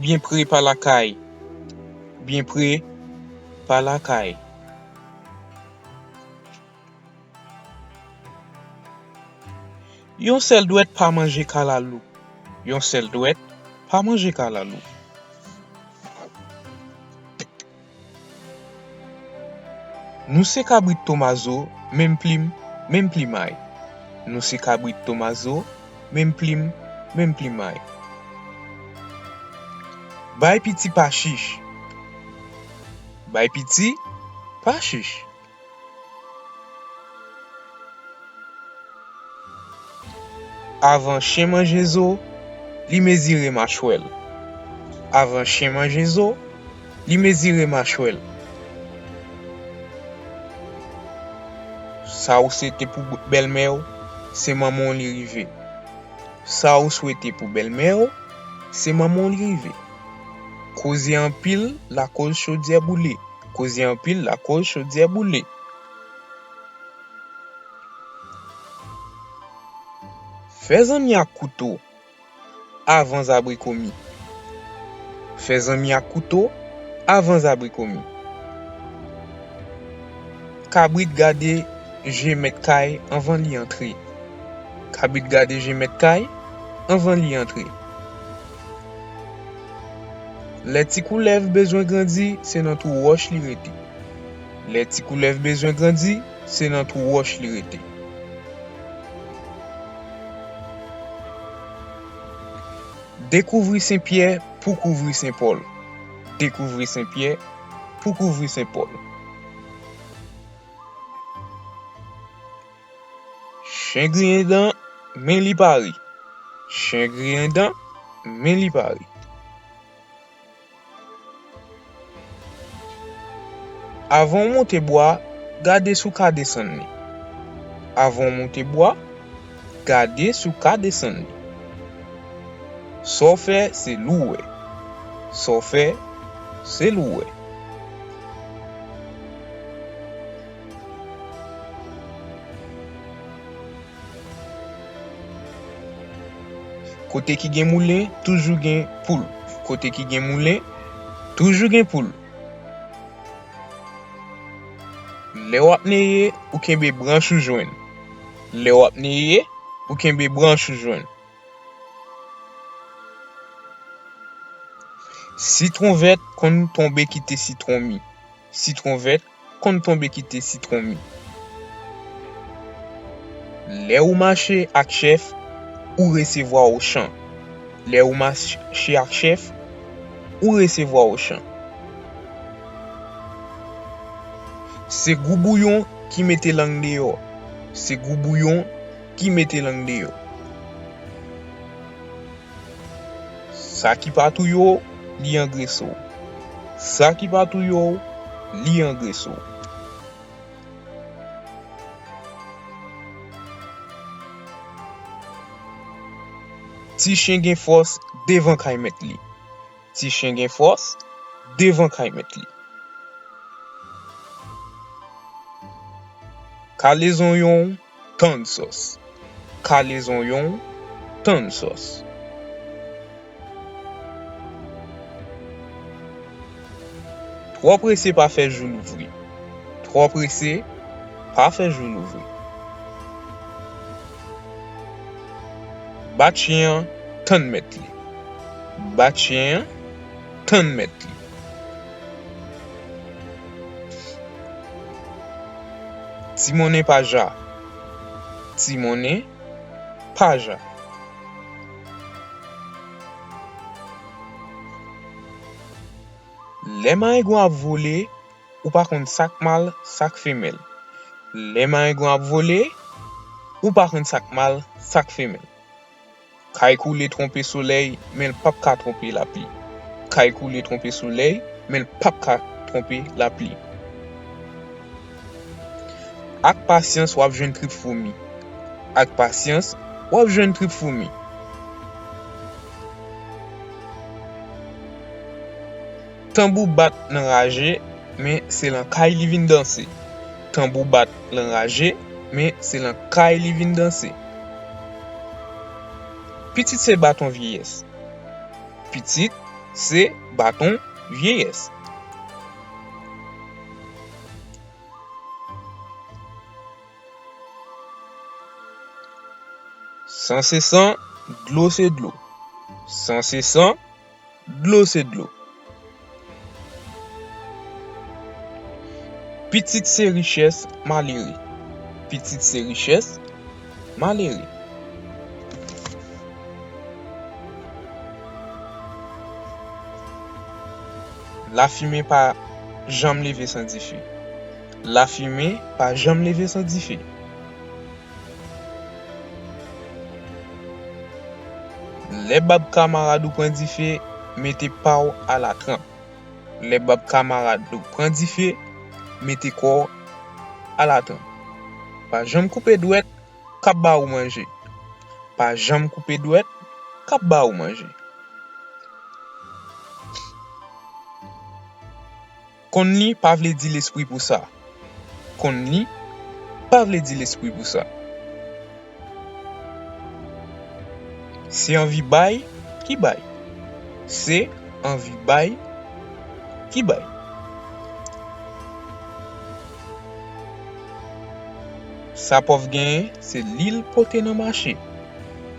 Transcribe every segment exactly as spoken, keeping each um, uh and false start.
Byen pre pa lakay. Byen pre pa lakay. Yon sèl dwèt pa manje kalalou. Yon sèl dwèt pa manje kalalou. Nou se kabrit Tomazo, menm plim, menm plimay. Nou se kabrit Tomazo, menm plim, menm plimay. Bay piti pa chich. Bay piti pa chich. Avan chen manje zo, li mezire machwè l. Avan chen manje zo, li mezire machwè l. Sa ou swete pou bèlmè w, se manman w li rive. Sa ou swete pou bèlmè w, se manman w li rive. Koze anpil lakoz chodyè boule. Koze anpil lakoz chodyè boule. Fè zanmi ak kouto avan zabrikomi. Fè zanmi ak kouto avan zabrikomi. Kabrit gade je mèt kay anvan li antre. Kabrit gade je mèt kay anvan li antre. Lè ti koulèv bezwen grandi, se nan twou wòch li rete. Lè ti koulèv bezwen grandi, se nan twou wòch li rete. Dekouvri Sen Pyè pou kouvri Sen Pòl. Dekouvri Sen Pyè pou kouvri Sen Pòl. Chen griyen dan, men li pa ri. Chen griyen dan, men li pa ri. Avan w monte bwa, gade si w ka desann li. Avan w monte bwa, gade si w ka desann li. Sa w fè, se li w wè. Sa w fè, se li w wè. Kote ki gen moulen, toujou gen poul. Kote ki gen moulen, toujou gen poul. Lè w ap neye, ou kenbe branch ou jwenn. Lè w ap neye, ou kenbe branch ou jwenn. Sitwon vèt konn tonbe kite sitwon mi. Sitwon vèt konn tonbe kite sitwon mi. Lè ou mache ak chèf, ou resevwa ochan. Lè ou mache ak chèf, ou resevwa ochan. Se gou bouyon ki mete lang deyò. Se gou bouyon ki mete lang deyò. Sa ki pa touye w, li angrese w. Sa ki pa touye w, li angrese w. Ti chen gen fòs devan kay mèt li. Ti chen gen fòs devan kay mèt li. Kale zonyon w, tann sòs. Kale zonyon w, tann sòs. Twò prese pa fè jou louvri. Twò prese pa fè jou louvri. Bat chen an, tann mèt li. Bat chen an, tann mèt li. Ti monnen pa ja. Ti monnen pa ja. Lè marengon ap vole, ou pa konn sa k mal, sa k femèl. Lè marengon ap vole, ou pa konn sa k mal, sa k femèl. Kay koule twonpe solèy, men l p ap ka twonpe lapli. Kay koule twonpe solèy, men l p ap ka twonpe lapli. Ak pasyans, w ap jwenn trip foumi. Ak pasyans, w ap jwenn trip foumi. Tanbou bat nan raje, men se lan kay li vin danse. Tanbou bat lan raje, men se lan kay li vin danse. Pitit se baton vyeyès. Pitit se baton vyeyès. San se san, dlo se dlo. San se san, dlo se dlo. Pitit se richès malere. Pitit se richès malere. Lafimen pa janm leve san dife. Lafimen pa janm leve san dife. Lè bab kamarad ou pran dife, mete pa w alatranp. Lè bab kamarad ou pran dife, mete kò w alatranp. Pa janm koupe dwèt k ap ba ou manje. Pa janm koupe dwèt k ap ba ou manje. Konn li pa vle di lespri pou sa. Konn li pa vle di lespri pou sa. Se anvi bay ki bay. Se anvi bay ki bay. Sa pòv genyen, se li l pote nan mache.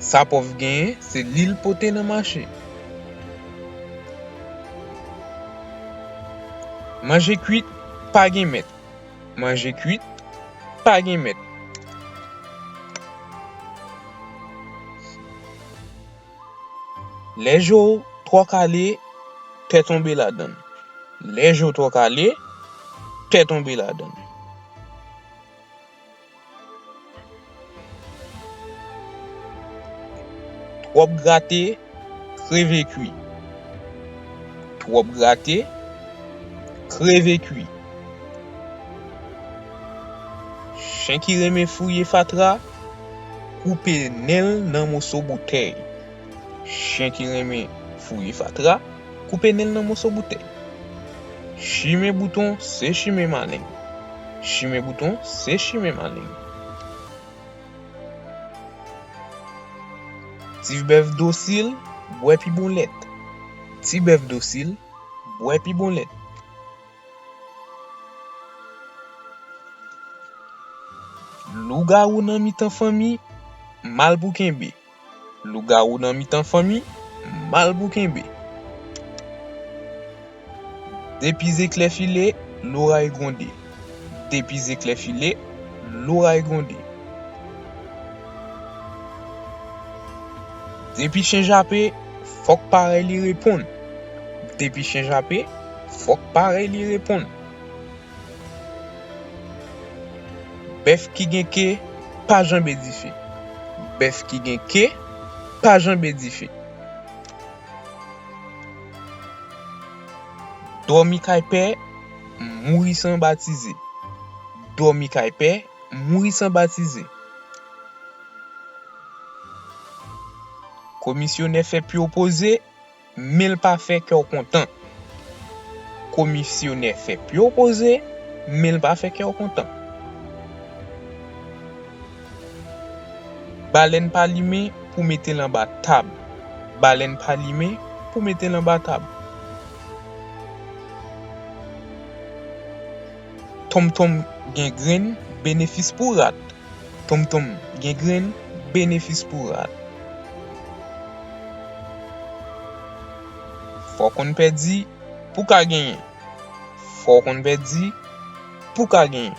Sa pòv genyen, se li l pote nan mache. Manje kwit, pa gen mèt. Manje kwit, pa gen mèt. Lè je w twò kale, tè tonbe ladan l. Lè je w twò kale, tè tonbe ladan l. Twòp grate, kreve kwi. Twòp grate, kreve kwi. Chen ki renmen fouye fatra, koupe nen l nan moso boutèy. Chen ki renmen fouye fatra, koupe nen l nan moso boutèy. Chimen bouton se chimen maleng. Chimen bouton se chimen maleng. Ti bèf dosil, bwè pi bon lèt. Ti bèf dosil, bwè pi bon lèt. Lougawou nan mitan fanmi, mal pou kenbe. Lougawou nan mitan fanmi, mal pou kenbe. Depi zeklè file, loray gwonde. Depi zeklè file, loray gwonde. Depi chen jape, fòk parèy li reponn. Depi chen jape, fòk parèy li reponn. Bèf ki gen ke pa janbe dife. Bèf ki gen ke pa janbe dife. Dòmi kay pè, mouri san batize. Dòmi kay pè, mouri san batize. Komisyonè fè pye w poze, men l pa fè kè w kontan. Komisyonè fè pye w poze, men l pa fè kè w kontan. Balèn pa limen pou mete l anba tab. Balèn pa limen pou mete l anba tab. Tonmtonm gen grenn, benefis pou rat. Tonmtonm gen grenn, benefis pou rat. Fò w konn pèdi pou w ka genyen. Fò w konn pèdi pou w ka genyen.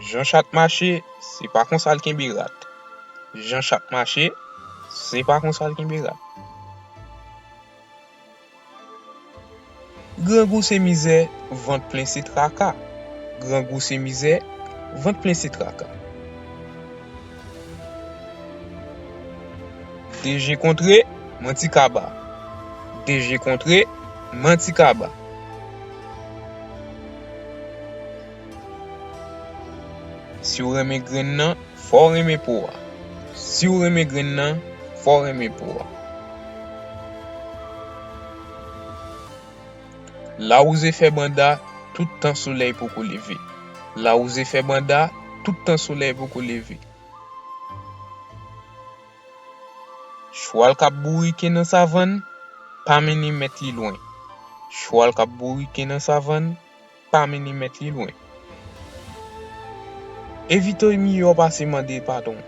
Jan chat mache, se pa konsa l kenbe rat. Jan chat mache, se pa konsa l kenbe rat. Grangou se mizè, vant plen se traka. Grangou se mizè, vant plen se traka. De je kontre, manti kaba. De je kontre, manti kaba. Si w renmen grenn nan, fò w renmen po a. Si w renmen grenn nan, fò w renmen po a. Lawouze fè banda tout tan solèy poko leve. Lawouze fè banda tout tan solèy poko leve. Chwal k ap bourike nan savann pa mennen mèt li lwen. Chwal k ap bourike nan savann pa mennen mèt li lwen. Evite w miyò pase mande padon.